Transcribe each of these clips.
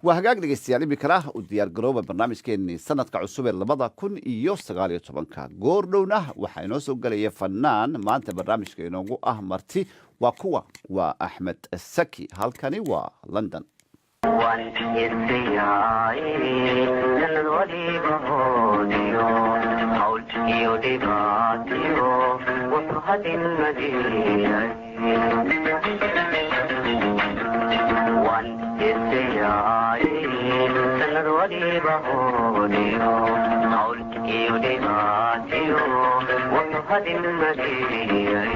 Waa hagaag, dhegeystayaal, iminkana u diyaar garooba barnaamijkeenii sanadka cusub ee 2019-ka. Goordhowna waxaa inoo soo gelaya fanaan maanta barnaamijka inoogu ah marti. Waa kuwa, waa Axmed Saki. Halkani waa London. Waan isiyaaye, sanad waliba hoodiyo, hawl iyo dhibaatiyo wuxuu hadin madiyay. Waan isiyaaye, sanad waliba hoodiyo, hawl iyo dhibaatiyo wuxuu hadin madiyay.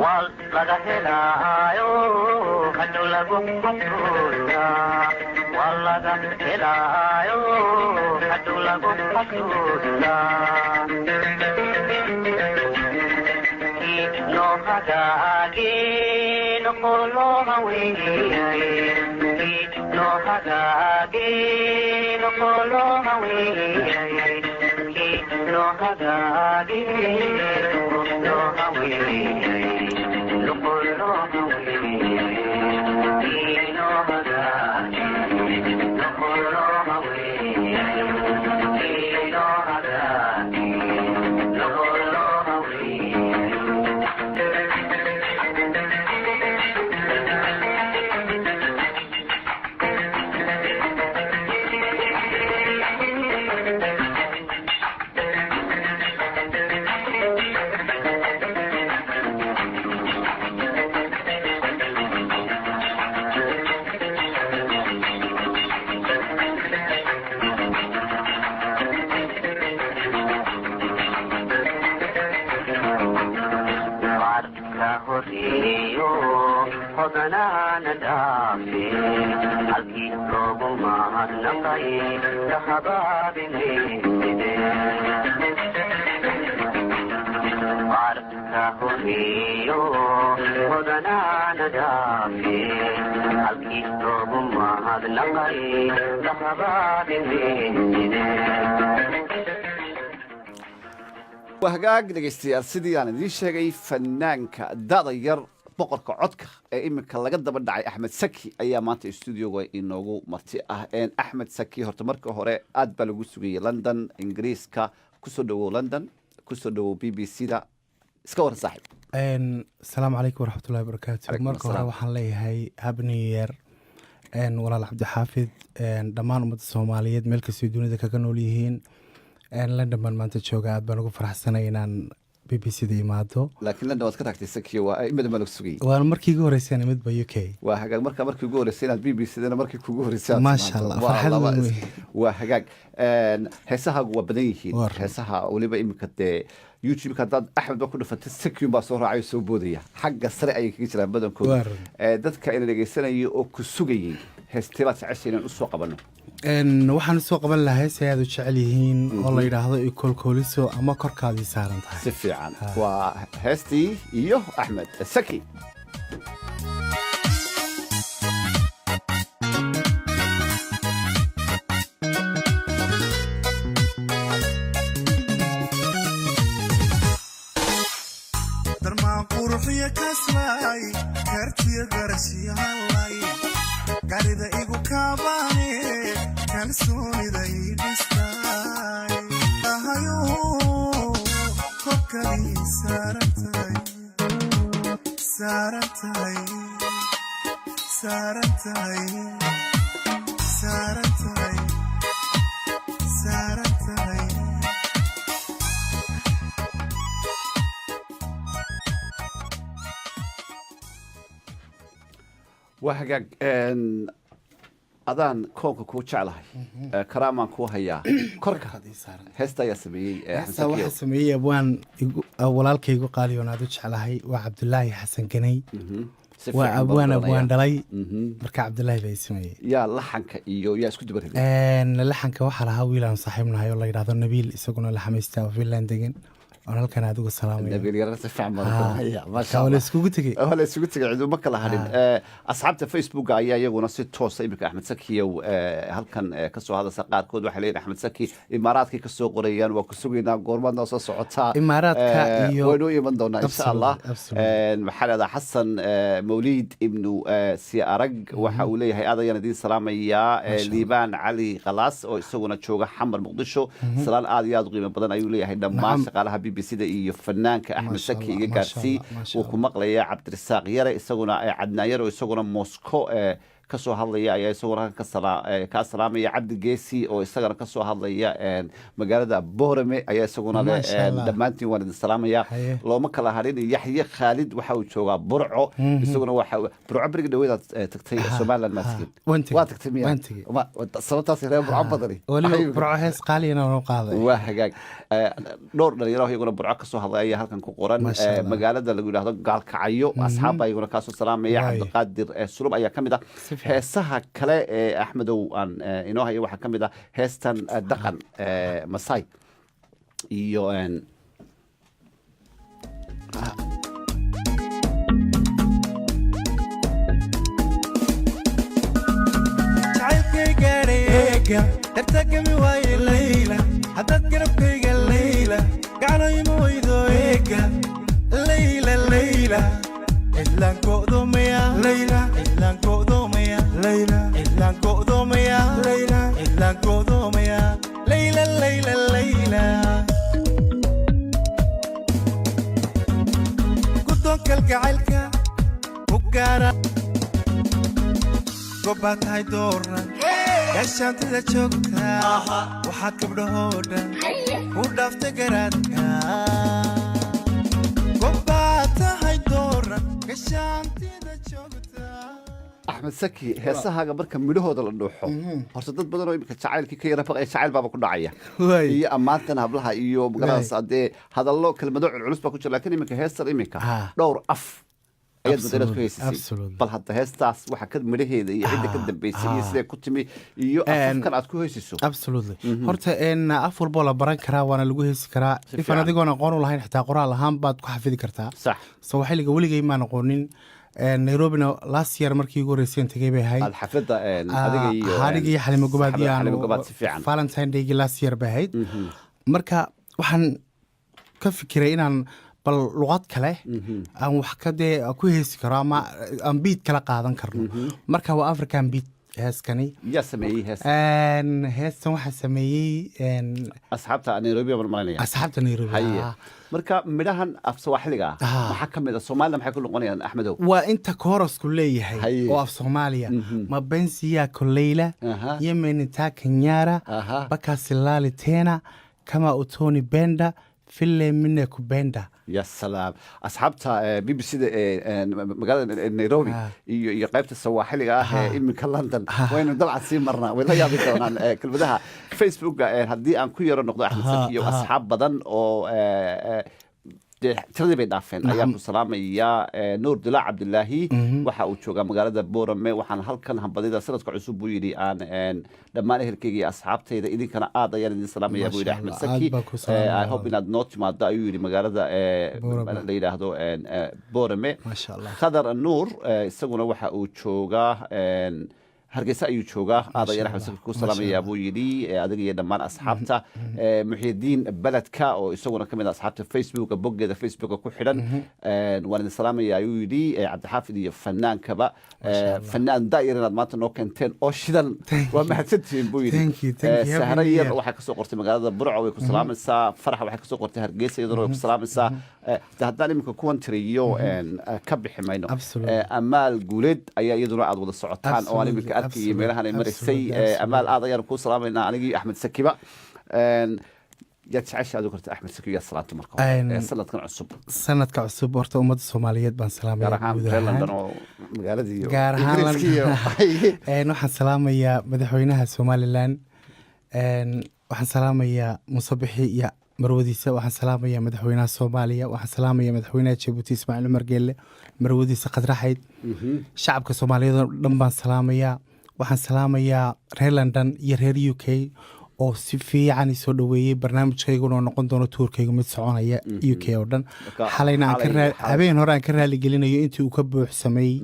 Wal laga helaayo, hadhow lagu xasuustaa. Waa laga helaayo, hadhow lagu xasuustaa. Noo hagaage noqoloo haweeyay, noo hagaage noqoloo haweeyay, noo hagaage noo haweeyay, noqoloo haweeyay, noo hagaage noqoloo haweeyay, noo hagaage noqoloo haweeyay. Marka horeeyo hodanaana dhaafe, halkii loogu mahadnaqay kahabaabinayside. Marka horeeyo hodanaana dhaafe, halkii loogu mahadnaqay kahabaabinayside. Waa hagaag, dhegeystayaal, sidii aan idiin sheegay, fanaanka da'da yar, boqorka codka ee iminka laga daba dhacay, Axmed Saki, ayaa maanta studioga inoogu marti ah. Axmed Saki, horta marka hore aad baa lagu sugayay London, Ingiriiska. Kusoo dhawow London, kusoo dhawow BBC da. Iska waran, saaxib? Asalaamu calaykum waraxmatullahi wabarakaatu. Calaykum Marka hore asalaam. waxaan leeyahay happy new year, walaal Cabdixaafid, dhammaan ummadda Soomaaliyeed meel kastay dunida kaga nool yihiin. London baan maanta jooga. Aad baan ugu faraxsanay inaan BBC da imaado. Laakiin London waad ka tagtay, Sakiyo, waa in badan baa lagu sugayay. Waana markii igu horreysay midba UK. Waa hagaag. Marka markii ugu horreysay inaad BBC dana markii kugu horreysay aad Maasha timaado. Allah, Waa farxad weyn wey. Waa hagaag. Heesahaagu waa badan yihiin. Waa run. Heesaha weliba iminka dee YouTube-ka haddaad Axmed ba ku dhufatay, Sakiun baa soo raacay oo soo boodaya. Xagga sare ayay kaga jiraan badankooda. Waa run. Dadka ina dhegeysanayay oo ku sugayay, heestee baad jeceshay inaan usoo qabanno? Waxaan usoo qaban lahaa hees ay aad u jecel yihiin oo la yidhaahdo Ikolkooliso ama Korkaadii Saaran Tahay. Si fiican. Waa heestii iyo Axmed Saki. Darmaan quruxiya kaslay, kartiya garashiyahalay, garida igu kaabaane, kalsoonida ii dhistay ahayo, korkadii saaran tahay, saaran tahay, saaran tahay, saaran tahay, saaran tahay. Waa hagaag. Adaan koonka kuu jeclahay, karaamaan kuu hayaa korka. Korkaadii saaran. Heesta ayaa sameeyey Axmed Heestaa Sakiyo. waxaa sameeyey abwaan walaalkay igu qaaliyoon aad u jeclahay, waa Cabdulaahi Xasan Ganey. Si Waa fiican baan abwaan garanaya. abwaan dhalay. Marka Cabdulaahi baa i sameeyey. Yaa laxanka iyo yaa isku duba riday? Laxanka waxaa lahaa wiil aan saaxiib nahay oo la yidhaahdo Nabiil, isaguna laxamaysta oo Finland degan. Oon halkan aad uga salaamayo. Nabiil Yarana si fiican baan u garanaya, maasha Waa la Allah. iskugu tegey. Waa la isugu tegay, ciduma kala hadhin. Asxaabta Facebooka ayaa iyaguna si toosa iminka Axmed Sakiyow halkan kasoo hadlaysa. Qaarkood waxay leeyihin Axmed Saki Imaaraadkay kasoo qorayaan, waa ku sugaynaa, goormaad noo soo socotaa? Imaaraadka Waynu u iman doonaa insha Allah. Absolutely. Maxaa leedaha Xasan Mawliid Ibnu Si Arag waxa uu leeyahay aad ayaan idiin salaamayaa. Liibaan Cali Khalaas oo isaguna jooga Xamar, Muqdisho, salaan aad iyo aad u qiimo badan ayuu leeyahay dhammaan shaqaalaha BBC da iyo fanaanka Axmed Masha Saki Allah, iga masha gaarsii. Allah, masha Wuu ku maqlayaa. Cabdirasaaq Yare isaguna, Cadnaan Yare oo isaguna Moscow kasoo hadlaya ayaa isaguna halkan kaa salaamaya. Cabdi Geesi oo isagana kasoo hadlaya magaalada Boorame ayaa isaguna leh, Masha Allah. dhammaantiin waan idin salaamaya. Haye. Looma kala hadhin. Yaxye Khaalid waxa uu joogaa Burco, isaguna waxa Burco beriga dhaweedaad tagtay Somaliland maad tagin? Waan tegey. Waa tagtay miya? Waan tegey. Sababtaas reer Burco badani Weliba Ayuu- Burco hees qaaliyana noo qaaday. Waa hagaag. Dhowr dhalinyaro iyaguna Burco kasoo hadlay ayaa halkan ku qoran. Masha Allah. Magaalada lagu yidhaahdo Gaalkacyo asxaabba iyaguna kaasoo salaamaya. Waay. Cabdiqaadir Sulub ayaa ka mid ah. Si fiican. Heesaha kale ee Axmedow aan inoo hayo waxaa ka mid ah heestan dhaqan Masai iyo Jacaylkay gaadhay dartagami waaye Layla, haddaad garabkayga Layla gacanoyma weydo eega Layla, Layla cidlaan go'doomaya, Layla cidlaan go'doomaya, Layla cidlaan go'doomaya, Layla cidlaan go'doomaya, Layla, Layla, Layla guddoonka gacaylka ku gaara gobbaa tahay doora gaashaantida joogta, waxaad gabdhahoo dhan ku dhaaftay garaadka, gobbaa tahay doora gaashaantida joogta. Axmed Saki, heesahaaga marka midhahooda la dhuuxo, horta dad badan oo imika jacaylkii ka yara baqaya jacayl baaba ku dhacaya Waay. iyo ammaantan hablaha iyo magaranaysa dee hadallo kelmado culculus baa ku jira, laakiin iminka heestan iminka dhowr af ayaad moodaynaad ku heysisay. Bal hadda heestaas waxa ka midhaheeda iyo cidda ka dambeysay iyo sidee ku timi iyo afafkan aad ku heysayso. Absolutely. Horta af walboo la baran karaa waana lagu heesi karaa. Si Ifan fiican. adigoon aqoon u lahayn xitaa qoraal ahaan baad ku xafidi kartaa. Sawaaxiliga weligay maan aqoonin. Nairobina last year markii ugu horreysay aan tegay bay ahayd. Aad xafladda adiga iyo Adiga iyo Xalimo Gobaad iyo Xalimo Gobaad, si fiican. Valentine Daygii last year bay ahayd. Marka waxaan ka fikiray inaan bal luqad kale aan wax ka dee ku heesi karo ama aan beat kala qaadan karno. Marka waa African beat heeskani. Yaa sameeyey heesta? Heestan waxaa sameeyey Asxaabta Nairobi baan malinaya. Asxaabta Nairobi. Haye, marka midhahan af sawaaxiliga ah maxaa ka mid ah? Soomaalida maxay ku noqonayaan, Axmedow? Waa inta koorasku leeyahay oo af Soomaaliya: mapenzi yako Leila yameniteka nyara, bakasilali tena, kama utanipenda vile mi nakupenda. Ya salaam! Asxaabta BBC da ee magaalada Nairobi iyo qaybta sawaaxiliga ah ee iminka London waynu dabcan sii marnaa, way la yaabi doonaan kelmadaha. Facebooka haddii aan ku yaro noqdo, Axmed Saki, iyo asxaab badan oo dee tiradii bay dhaafeen ayaa ku salaamaya. Nuur Dilaac Cabdilaahi waxa uu joogaa magaalada Boorame. Waxaan halkan hambadida sanadka cusub buu yidhi aan dhammaan ehelkayga iyo asxaabtayda, idinkana aad ayaan idin salaamaya buu yidhi Masha Axmed Allah, Saki. aad baa ku salaamaya. I hope inaad noo timaado ayuu yidhi magaalada Boorame. la yidhaahdo Boorame. Masha Allah. Khadar Nuur isaguna waxa uu joogaa Hargeysa ayuu joogaa. Aad ayaan Axmed Saki ku Masha salaamayaa Allah. buu yidhi adiga iyo dhammaan asxaabta. Muxiidiin Beledka oo isaguna ka mid ah asxaabta Facebooka, boggeeda Facebooka ku xidhan, waan idin salaamaya ayuu yidhi Cabdixaafid iyo fanaankaba. Fanaan daayar inaad maanta noo keenteen oo shidan, waa mahadsantihiin buu yidhi. Thank you, thank you. Happy Sahra New Yar Year. waxay kasoo qortay magaalada Burco, way ku salaamaysaa. Farax waxay kasoo qortay Hargeysa, iyaduna way ku salaamaysaa. Haddaan iminka kuwan tiriyo ka bixi mayno. Amaal Guuleed ayaa iyaduna aad wada socotaan oo aan iminka arkayay meelahan ay maraysay. Amaal, aad ayaan kuu salaamaynaa anigii Axmed Sakiba. Yaad jecesha adigu karta, Axmed Saki, yaad salaanto marka hore sanadkan cusub? Sanadka cusub horta ummadda Soomaaliyeed baan Gaar salaamaya ahaan guud reer ahaan. London oo magaaladii iyo Gaar ahaan Ingiriiska iyo Waxaan salaamayaa madaxweynaha Somaliland. Waxaan salaamayaa Muuse Bixi iyo marwadiisa. Waxaan salaamayaa madaxweynaha Soomaaliya. Waxaan salaamayaa madaxweynaha Jabuuti Ismaaciil Cumar Geelle, marwadiisa Khadraxayd. Shacabka Soomaaliyeed oo dhan baan salaamayaa. Waxaan salaamayaa reer London iyo reer UK. Oo si fiican isoo dhoweeyey. Barnaamijkayguna oo noqon doono tour-kaygu mid soconaya UK oo dhan. Marka Xalayna aan ka habeen hore aan ka raaligelinayo intii uu ka buuxsamay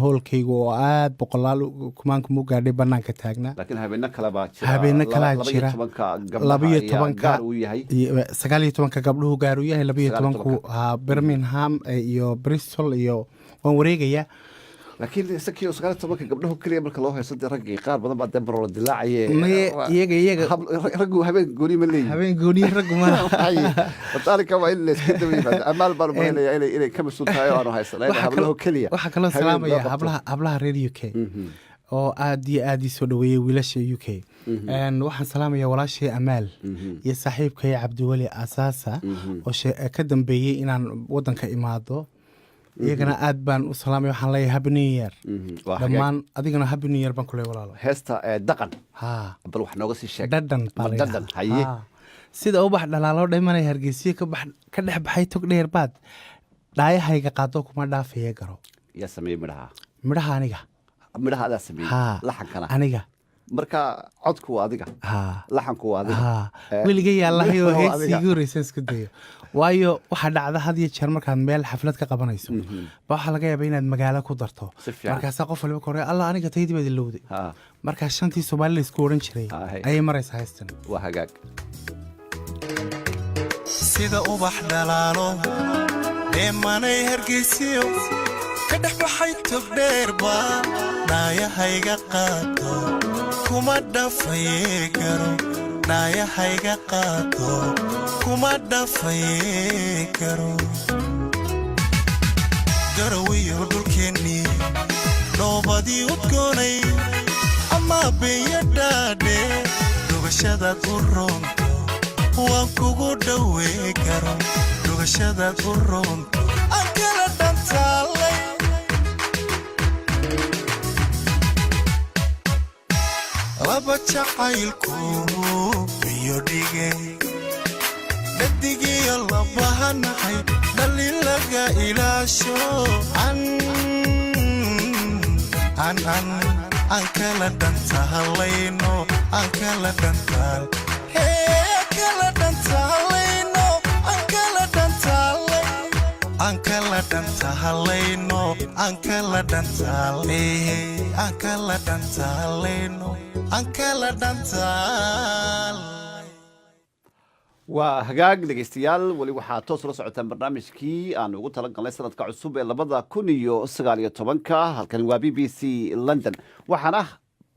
hoolkaygu oo aad boqolaal kumaanka mu gaadhay banaanka taagnaa. Laakiin habeeno kale baa jira. Habeeno kalaa 12 jira. tobanka gabdhaha 12 ayaa tobanka gaar uu yahay. 19-ka gabdhuhu gaar u yahay, 12 19-ka. tobanku ha Birmingham iyo Bristol iyo waan wareegayaa. Laakiin Sakiyo, 19-ka gabdhahu keliya marka loo haysto, dee raggii qaar badan baa dee baroora dilaacaye. Maye, iyaga Raggu habeen gooni ma leeyihin? Habeen gooniye raggu ma Horta arrinkan waa in la iska daba yimaado. Amaal baan malaynayaa inay ka mas-uul tahay oo aanu haysanay Waxaa hablaho keliya waxaa kaloo habeen loo salaamaya qabto. hablaha reer UK oo aad iyo aad ii soo dhoweeyey, wiilasha UK. Waxaan salaamaya walaashay Amaal iyo saaxiibkay Cabdiweli Asaasa oo ka dambeeyey inaan wadanka imaado. Iyagana aad baan u salaamaya. Waxaan leeyahay happy new year. Waa hagaag. Dhammaan adigana happy new year baan ku leeyahay, walaalo. Heesta dhaqan Ha. Bal wax nooga sii sheeg. Dhadhan baa Ma la dhadhan yidhahdaa. Haye. Haa. Sida ubax dhalaalo dhimanay Hargeysiyo ka bax ka dhex baxay tog dheer baad dhaayahayga qaado kuma dhaafaya garo. Yaa sameeyey midhaha? Midhaha aniga. Midhaha adaa sameeyey? Haa. Laxankana? Aniga. Marka codku waa adiga? Haa. Laxanku waa adiga? Haa, weligay yaalahay oo midhaha waa hees adiga. iigu horeysan isku dayo, waayo waxaa dhacda had iyo jeer markaad meel xaflad ka qabanayso ba waxaa laga yaabaa inaad magaalo ku darto. Si fiican. Markaasaa qof waliba ka horey, "Alla, aniga taydii baad ilowday." Markaa shantii Soomaali la isku odhan jiray ayay maraysaa heystan. Waa hagaag. Sida ubax dhalaalo dheemanay Hargeysiyo ka dhex baxay togdheerba dhaayahayga qaato kuma dhafaye garo, dhaayahayga qaato kuma dhafaye garo. Garowiyo dhulkeennii dhoobadii udgoonay ama beeya dhaadhe dhugashadaad u roonto waan kugu dhowey karo, dhugashadaad u roonto aan kala dhantaalay. Laba jacaylku biyo dhige dhadigiyo labahanahay dhalilaga ilaasho an an an aan kala dhantaalayno, aan kala dhantaal, hee, kala dhantaalayno, aan kala dhantaalay, aan kala dhantaalayno, aan kala dhantaalay, aan kala dhantaalayno, aan kala dhantaalay. Waa hagaag, dhegeystayaal. Weli waxaa toos ula socotaan barnaamijkii aan ugu talagalnay sanadka cusub ee 2019-ka. Halkani waa BBC London, waxaana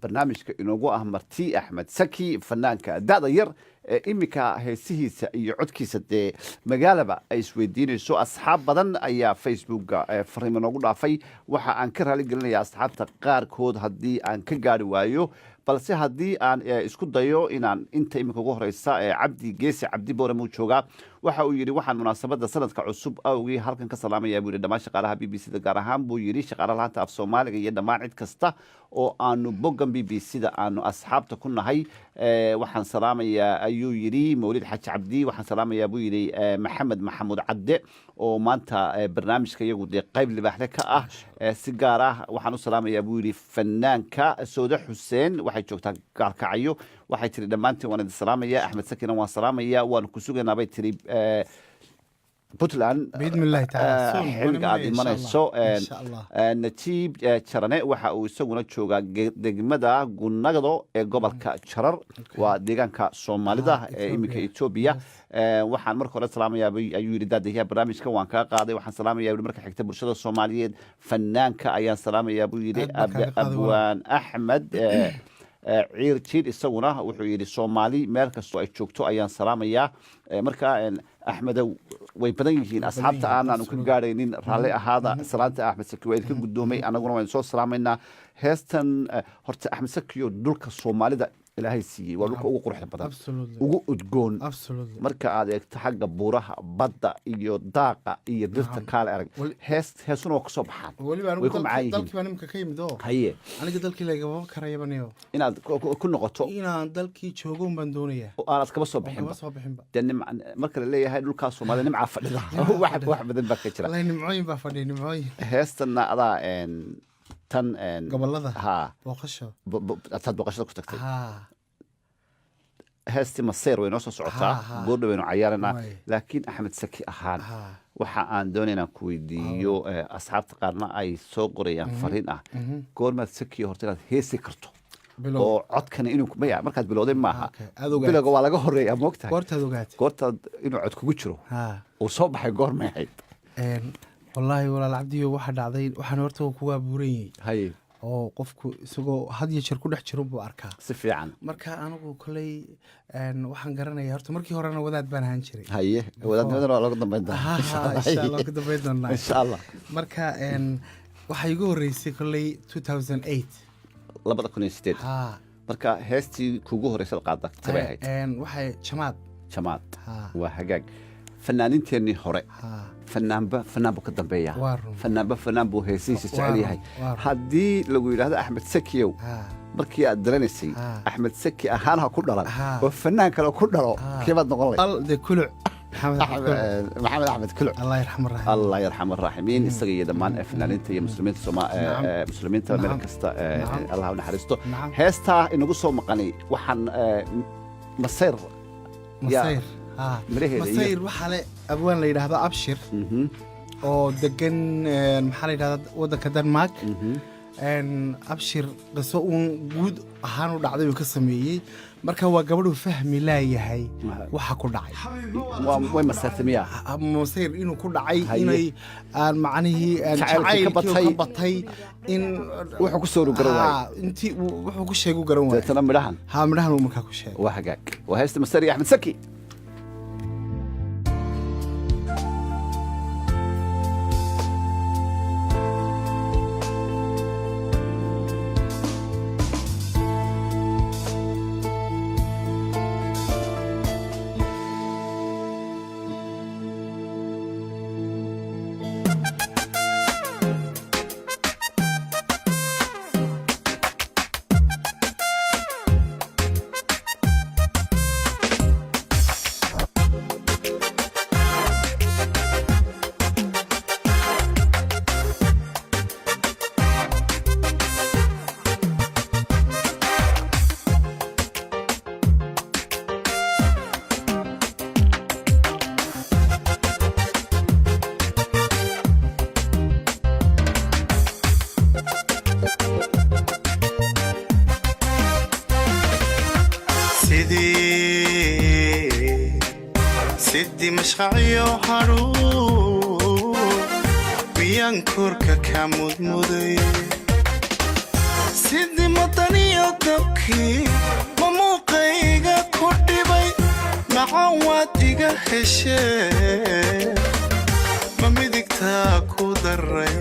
barnaamijka inoogu ah marti Axmed Saki, fanaanka da'da yar ee iminka heesihiisa iyo codkiisa dee magaalaba ay isweydiinayso. Asxaab badan ayaa Facebooka fariimo noogu dhaafay. Waxa aan ka raali gelinaya asxaabta qaarkood haddii aan ka gaari waayo, balse haddii aan isku dayo inaan inta iminka ugu horeysa Cabdi Geesi Cabdi Boorem uu joogaa. Waxa uu yidhi, "Waxaan munaasabada sanadka cusub awgii halkan ka salaamaya," buu yidhi, "dhammaan shaqaalaha BBC da, gaar ahaan," buu yidhi, "shaqaalaha laanta af Soomaaliga iyo dhammaan cid kasta oo aanu boggan BBC da aanu asxaabta ku nahay. Waxaan salaamayaa," ayuu yidhi, "Mawlid Xaaji Cabdi. Waxaan salaamayaa," buu yidhi, "Maxamed Maxamuud Cadde oo maanta barnaamijka iyagu dee qayb libaaxle ka ah. Si gaar ah waxaan u salaamayaa," buu yidhi, "fanaanka Sooda Xuseen, waxay joogtaa Gaalkacyo." Waxay tiri, "Dhammaantiin waan idin salaamaya. Axmed Sakina waan salaamaya. Waanu ku sugaynaa," bay tiri, "Puntland Biidni Illaahi tacaala. Soon, xilliga aad waan imanaya, imanayso." insha Allah. Najiib Jarane waxa uu isaguna joogaa degmada Gunagdo ee gobolka Jarar, waa deegaanka Soomaalida ee iminka Ethiopia. Etoobiya. "Waxaan marka hore salaamayaa," ayuu yidhi, "daadayaha barnaamijka waan kaa qaaday. Waxaan salaamayaa," buu marka xigta, "bulshada Soomaaliyeed. Fanaanka ayaan salaamayaa," buu yidhi, Aad baan kaaga qaaday, walaal. Abwaan Axmed Ciir Jiir. Isaguna wuxuu yidhi, "Soomaali meel kastoo ay joogto ayaan salaamayaa." Marka Axmedow, way badan yihiin asxaabta yihiin, aanan ka gaadhaynin. Raalli ahaada. Salaanta Axmed Saki waa idinka guddoomay, anaguna waan soo salaamaynaa. Heestan horta Axmed Sakiyo, dhulka Soomaalida Ilaahay siiyey waa dhulka ugu quruxda badan, ugu udgoon. Marka aad eegto xagga buuraha, badda iyo daaqa iyo dhirta, kaale arag, hees heesuna waa kasoo baxaan. Weliba Way anigu ku macaan yihiin. dalkii baan imika ka yimid oo Haye. aniga dalkii lagama karayaba niyo. Inaad ku noqoto. Inaan dalkii joogo un baan doonayaa. Oo aanad kaba soo Oon bixinba. kaba soo bixinba. Dee marka la leeyahay dhulkaa Soomaalida nimcaa fadhida, wax badan baa ka jira. Wallahi nimcooyin baa fadhiya, nimcooyin. Heestanna adaa tan Gobolada. Ha. Booqasho. Ataad booqashada ku tagtay. Haa. Heestii Masayr way noo soo socotaa, Ha, ha. goordhow baynu cayaaranaa. Waay. Laakiin Axmed Saki ahaan, waxa aan doonaya inaan ku weydiiyo, asxaabta qaarna ay soo qorayaan fariin ah: goormaad Sakiyo horta inaad heesi karto Bilow. oo codkani inuu maya markaad bilowday maaha? Okay, aad ogaatay. Bilowga waa laga horeeyaa, moogtahay. Goortaad ogaatay. Goortaad inuu cod kugu jiro uu soo baxay, goormay ahayd? Wallaahi walaal Cabdiyo, waxaa dhacday, waxaan horta kugu abuuran yahay oo qofku isagoo had iyo jeer ku dhex jiro buu arkaa. Si fiican. Marka anigu koley waxaan garanaya horta markii horena wadaad baan ahaan jiray. Haye, wadaadnimadana waa looga dambeyn doonaa. Ha, insha Allah ku dambeyn doonaa. Insha Allah. Marka waxaa igu horreysay koley 2008. 2008. Ha. Marka heestii kugu horreysad qaadda tabay ahayd? Waxay Jamaad. Jamaad. Ha. Waa hagaag. Fanaaniinteennii hore, fanaanba fanaan buu ka dambeeya, Waa run. fanaanba fanaan buu heesihiisa Waa jecel run, yahay. waa run. Haddii lagu yidhaahdo Axmed Sakiyow, markii aad daranaysay Axmed Saki ahaan ha ku dhalan oo fanaan kale ku dhalo, keebaad noqon lahayd? Al de Kuluc, Maxamed Axmed Kuluc. Maxamed Axmed Kuluc. Allah yarxam raxim. Allah yarxam araaximiin, isaga iyo dhammaan fanaaniinta iyo muslimiinta muslimiinta meel kasta, Allah u naxariisto. Heestaa inagu soo maqanay waxaan Masayr. Masayr, ha. Miraheeda iyo- Masayr waxaa le abwaan la yidhaahdo Abshir oo degan maxaa la yidhahdaa, waddanka Denmark. Abshir qiso uun guud ahaan u dhacday uu ka sameeyey. Marka waa gabadhuu fahmi laayahay waxa ku dhacay. Way masayrtay miyaa? Masayr inuu ku dhacay, Haye. inay aan macnihii aan Jacaylkii ka jacaylkii batay. ka batay in Wuxuu ku soo garan waayey. Intii wuxuu ku sheegu garan waayey. Deetana midhahan. Ha, midhahan uu markaa ku sheegay. Waa hagaag, waa heesta Masayr iyo Axmed Saki. Sidii sidii mashqaciyo hadhuun miyaan korka ka mudmuday, sidii madaniyo dabkii ma muuqayga ku dhibay, macaan waad iga heshee, ma midigtaa ku daray?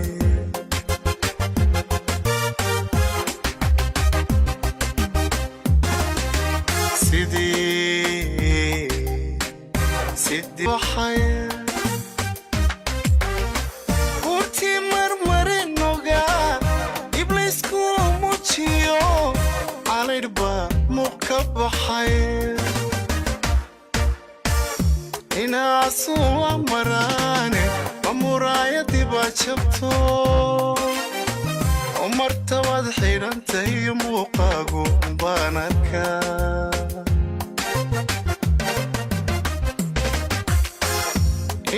Sidii sidii waxay urtii marmarinoga ibliisku mujiyo, calaydhba muuq ka baxay, inaasuwa maraane, ma muraayadiba jabto oo martabaad xidhantahiyo muuqaagu baan arkaa.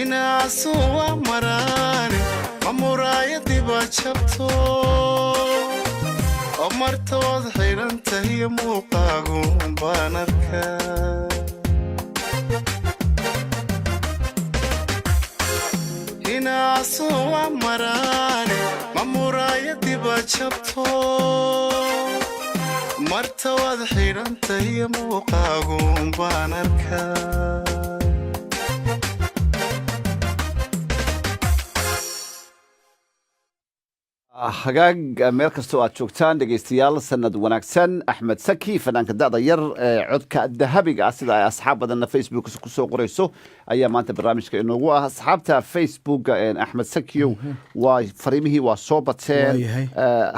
Inaasuwa maraane, ma muraayadiba jabto oo martabaad xidhantahiyo muuqaagu baan arkaa. Inaasuwa maraane, ma muraayadiba jabto, martawaad xidhantahiyo muuqaagu baan arkaa. Hagaag, meel kastoo aad joogtaan dhegaystayaal, sanad wanaagsan. Axmed Saki, fanaanka da'da yar ee codka dahabiga ah, sida ay asxaab badanna Facebook kusoo qorayso, ayaa maanta barnaamijka inoogu ah. Asxaabta Facebooka, Axmed Sakiyow, waa fariimihii waa soo bateen. Waayahay.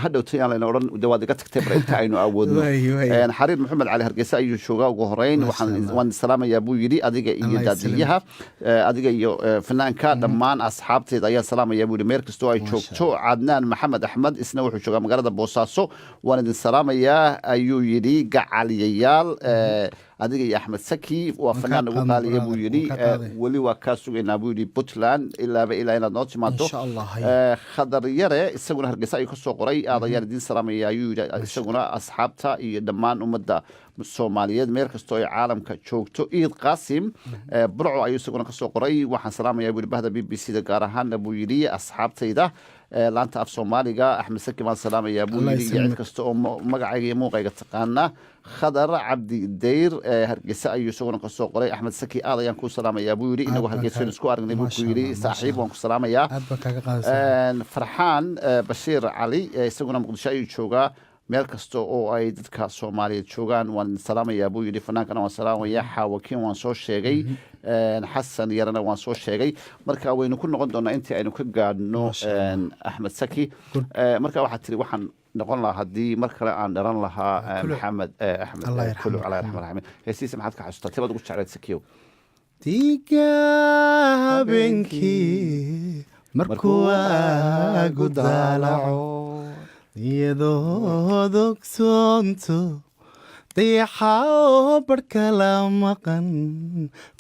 Hadhowta yaan layna odhan de waad iga tagtay, bar inta aynu awoodno. Waay, waay. Xariir Maxamed Cali Hargeysa ayuu joogaa. Ugu horeyn Masha waxaan Allah. waan salaamayaa buu yidhi adiga iyo Allah daadiyaha, adiga iyo fanaanka, dhammaan asxaabteeda ayaan salaamaya buu yidhi meel kastoo ay Masha joogto. Cadnaan Maxamed. Maxamed Axmed isna wuxuu joogaa magaalada Boosaaso. "Waan idin salaamayaa," ayuu yidhi, "gacaliyayaal, adiga iyo Axmed Saki, waa Waan fanaan kaa ugu qaadnay, qaaliya," buu brother, yidhi. waan kaa qaaday. "Weli waa kaa sugaynaa," buu yidhi, "Puntland ilaaba ilaa inaad noo timaado." Insha Allah, hay. Khadar Yare isaguna Hargeysa ayuu ka soo qoray. "Aad ayaan idiin salaamaya," ayuu yidhi isaguna, "asxaabta iyo dhammaan ummadda Soomaaliyeed meel kastoo ay caalamka joogto." Iid Qaasim Burco ayuu isaguna kasoo qoray. "Waxaan salaamayaa," buu yidhi, "bahda BBC da, gaar ahaana," buu yidhi, "asxaabtayda laanta af Soomaaliga. Axmed Saki baan salaamayaa," buu Allah yidhi, "iyo cid yaslimak. kasta oo magacayga iyo muuqayga taqaana." Khadar Cabdi Dayr Hargeysa ayuu isaguna kasoo qoray. "Axmed Saki, aad ayaan kuu salaamayaa," buu yidhi. "Inagoo Aad baan Hargeysa isku aragnay," buu ku Maasha yidhi. Allah, maasha "Saaxiib, waan Allah. ku salaamayaa." Aad baan kaaga qaadaysaa. Farxaan Bashiir Cali isaguna Muqdisho ayuu joogaa. "Meel kasta oo ay dadka Soomaaliyeed joogaan waan idin salaamayaa," buu yidhi. "Fanaankana waan salaamayaa." Xaawakiin waan soo sheegay. Xasan Yarana waan soo sheegay. Marka waynu ku noqon doonaa intii aynu ka gaadhno Maasha Allah. Axmed Saki. Good. Marka waxaad tiri waxaan noqon lahaa haddii mar kale aan dharan lahaa Kuluc. Maxamed Axmed Allah yarxamhu. Kuluc, Allah yarxamhu raximin. Heesiisa maxaad ka xasuustaa? Tibaad ugu jecleed, Sakiyow? Diga habeenkii markuu waagu daalaco, iyadoo ogsoonto dayaxa oo barh kala maqan,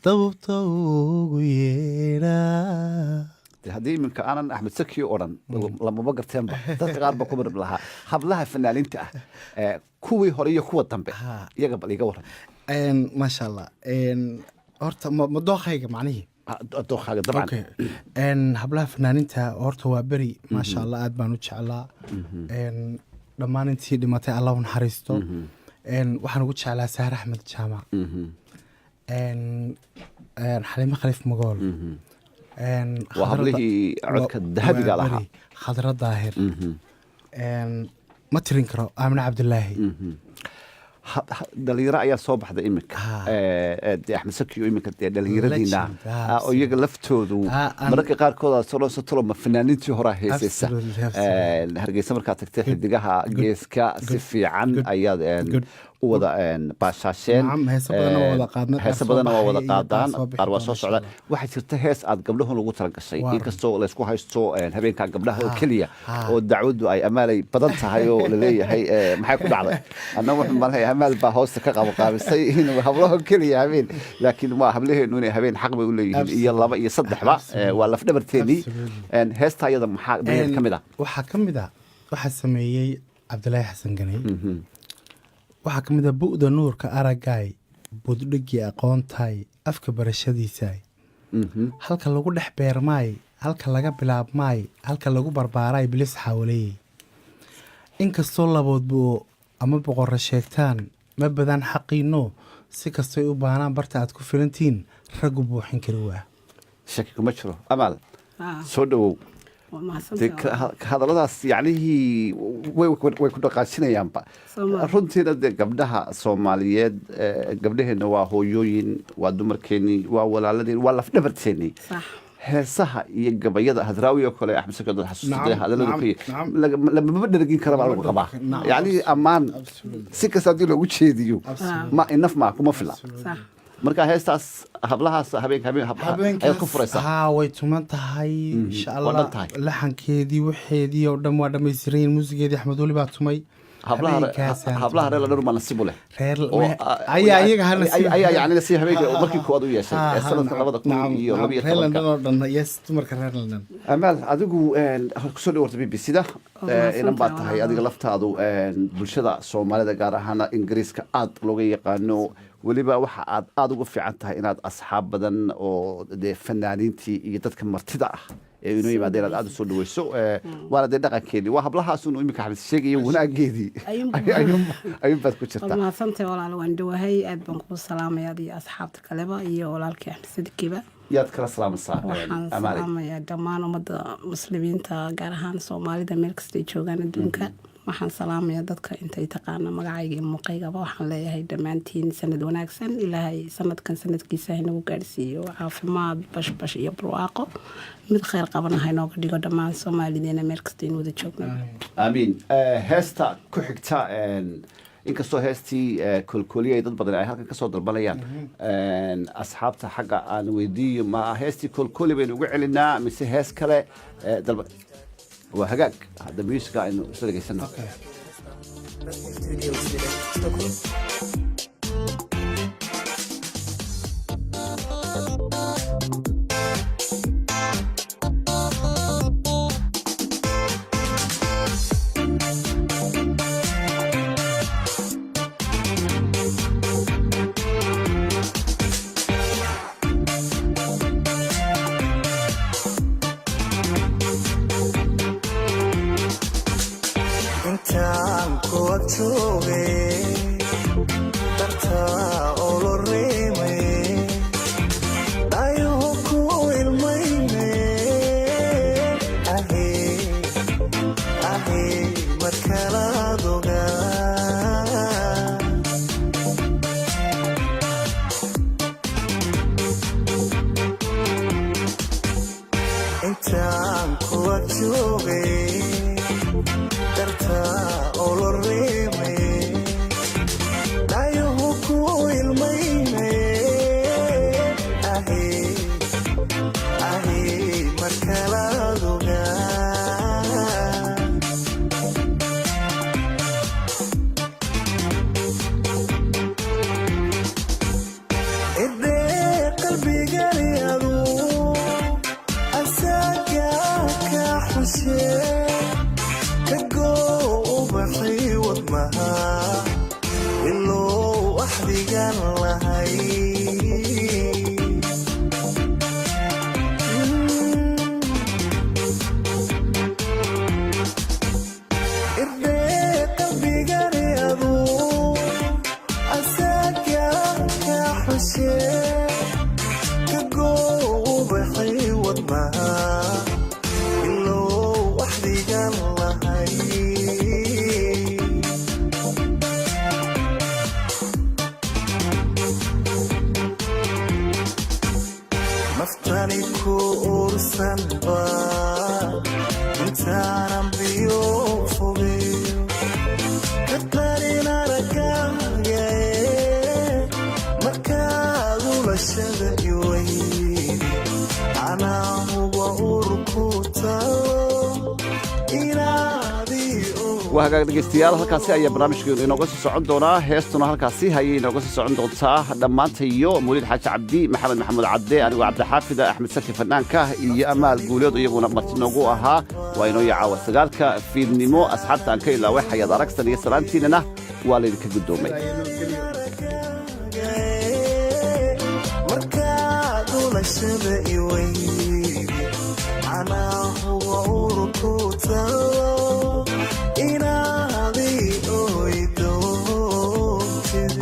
dabubta ugu yeedha. Dee haddii iminka aanan Axmed Saki oo dhan lamaba garteenba, dadka qaar ba ku marib lahaa. Hablaha fanaaniinta ah kuwii hore iyo kuwa dambe, iyaga bal iga waran. Maasha Allah. Horta ma dookhayga macnihii? Ah, dookhaaga dabcan. Okay. Hablaha fanaaniinta horta waa beri, maasha Allah, aad baan u jeclaa. Dhammaan intii dhimatay Allah u naxariisto. Waxaan ugu jeclaa Saare Axmed Jaamac, Xaliimo Khaliif Magool. Waa hablihii codka dahabiga waa lahaa. Beri, Khadra Daahir. Ma tirin karo, Aamine Cabdilaahi. Dhalinyaro ayaa soo baxday iminka. Dee Axmed Saki oo iminka dee dhalinyaradiina Legend, oo iyaga laftoodu mararka qaarkood aad soo tolo ma fanaaniintii horaa heesaysa. Absolutely, absolutely. Hargeysa markaad tagtay, xidigaha geeska si fiican good, ayaad good. u wada baashaasheen. Nacam, heeso badanna waa wada qaadnay, qaar Heeso soo badanna waa wada baxay iyo qaar qaadaan, soo bixi qaar waa doona, soo insha socdaan. Allah. Waxaa jirta hees aad gabdhahu lagu talagashay, inkastoo laysku haysto habeenka gabdhaha oo keliya, oo dacwaddu ay amaalay badan tahay oo laleeyahay maxay ku dhacday. Anna wuxuu malahay amaal baa hoosta ka qabo qaabisay inuu hablaho keliya habeen, laakiin waa hablaheenu inay habeen xaq bay u leeyihiin iyo laba iyo saddexba. Waa lafdhabarteennii. Heesta ayada maxaa baheed ka mid ah? Waxaa ka mid ah, waxaa sameeyey Cabdilaahi Xasan Ganey. Waxaa ka mid ah: "Bu'da nuurka aragaay, buddhigii aqoontaay, afka barashadiisaay, halka lagu dhex beermaay, halka laga bilaabmaay, halka lagu barbaaraay, bilis xaawaleeyey. Inkastoo laboodbu ama boqorra sheegtaan, ma badaan xaqiino. Si kastoy u baanaan, barta aad ku filantihiin raggu buuxin kari waa." Shaki kuma jiro. Amaal, soo dhawow. Waa Dee mahadsantahay. Hadalladaas yacnihii way ku dhaqaajinayaanba. Soomaali. Runtiina dee gabdhaha Soomaaliyeed, gabdhaheenna waa hooyooyin, waa dumarkeennii, waa walaaladeen, waa lafdhabarteennii. Heesaha iyo gabayada Hadraawi oo kale, Axmed Saki, dad xasuusta Nacam, dee hadalladu nacam, ka nacam. lamama dhergin kara baa lagu qabaa. Yacni ammaan si kasta haddii loogu jeediyo, ma inaf ma kuma fila. Marka heestaas hablahaas habeenka habeen ayaad ku furaysaa. Haa, way tuman tahay, insha Waa Allah. dhan tahay. Laxankeedii, waxeedii oo dhan waa dhamaystiran yihiin. Muusigeedii Axmed Weli baa tumay. Hablaha Habeenkaasaan hablaha reer London baa nasiib u leh. Reer Oo, ayaa iyaga ha nasiib. Ayaa yacni nasiib habeenka markii koowaad u yeeshay ee sanadka nacam, labada kun nacam, iyo nacam. laba iyo Reer tobanka. London oo dhan, yes, dumarka reer London. Amaal, adigu kusoo dhawarta BBC da. Mahadsantahay, Inan baa tahay walaal. adiga laftaadu bulshada Soomaalida, gaar ahaan Ingiriiska, aad looga yaqaano. Weliba waxa aad aada uga fiican tahay inaad asxaab badan oo dee fanaaniintii iyo dadka martida ah ee inoo yimaada inaad aada usoo dhaweyso. Waana dee dhaqankeedii, waa hablahaas unu iminka Axmed sheegaya wanaageedii ayuunbaad ku Waa jirtaa. mahadsantahay walaal, waan dhawahay, aad baan kuu salaamaya adiyo asxaabta kaleba iyo walaalkii Axmed Sadikiba. Yaad kala salaamaysaa, Waxaan Amaali? salaamayaa dhammaan ummadda Muslimiinta, gaar ahaan Soomaalida meel kastay joogaan adduunka. Waxaan salaamayaa dadka intay taqaana magacayga iyo muuqaygaba. Waxaan leeyahay dhammaantiin sanad wanaagsan. Ilaahay sanadkan sanadkiisa haynagu gaadhsiiyo caafimaad, bashbash iyo barwaaqo. Mid kheyr qabana haynooga dhigo dhammaan Soomaalideena meel kasta in wada joogno. Aamiin. Heesta ku xigta, inkastoo heestii Kolkooliya ay dad badan ay halkan kasoo dalbanayaan, asxaabta xagga aan weydiiyo: ma heestii Kolkooli baynu ugu celinaa mise hees kale? Dalba Waa hagaag, hadda musica aynu isla dhegaysano. Okay. Studio Sweden, Stockholm. Intaan ku agtooge dartaa oo lo reemay, dhayuhu ku ilmayne, ahe ahe, markalaad ogaa. Intaan ku agjooge dartaa oo lo reemay, dhayuhu ku ilmayne, ahe ahe, markalaad ogaa. Idee qalbigani adu asaga ka xushe, ka goo ubaxay wadnaha, ilow axdigan lahay. Irdee qalbigani adu asaga ka xushe, ka goo ubaxay wadnaha, ilow axdigan lahay. Naftani ku ursanba intaanan biyo fogeeyo, ka qarin aragaaga markaad ulashada iweydi, anaa huba urku talo inaadii. Waa hagaag dhegeystayaal, halkaasi ayaa barnaamijkeenu inooga sii socon doonaa, heestuna halkaasi ayay inooga sii socon doontaa. Dhammaantayo Muliid Xaaji Cabdi, Maxamed Maxamuud Cadde, anigoo Cabdixaafida, Axmed Saki fanaanka iyo Amaal Guuleed iyaguna marti noogu ahaa, waa inoo yacaawa 9-ka fiidnimo. Asxaabta aan ka ilaaway, Xayaad Aragsan iyo salaantiinana waa laydinka guddoomay. Markaad ulashada iweydi, anaa huba urku talo inaadii oy doontid.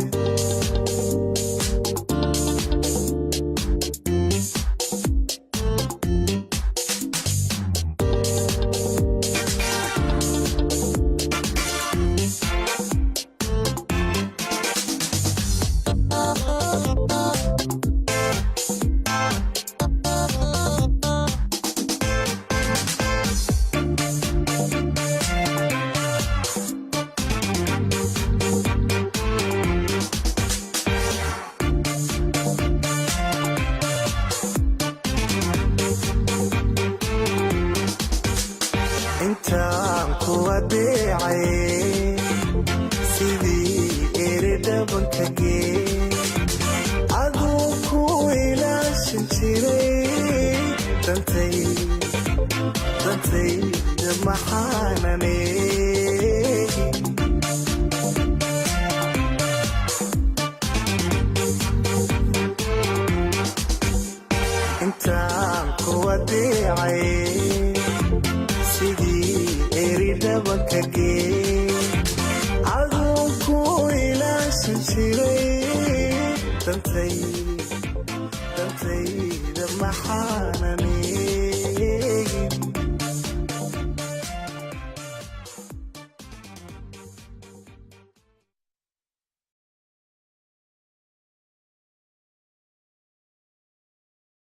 Intaan ku adeecay sidii eri dhabanka gee, aduu ku ilaashan jiray dantayda, maxaanan eegin? Intaan ku adeecay sidii eri dhabanka gee, aduu ku ilaashan jiray dantay.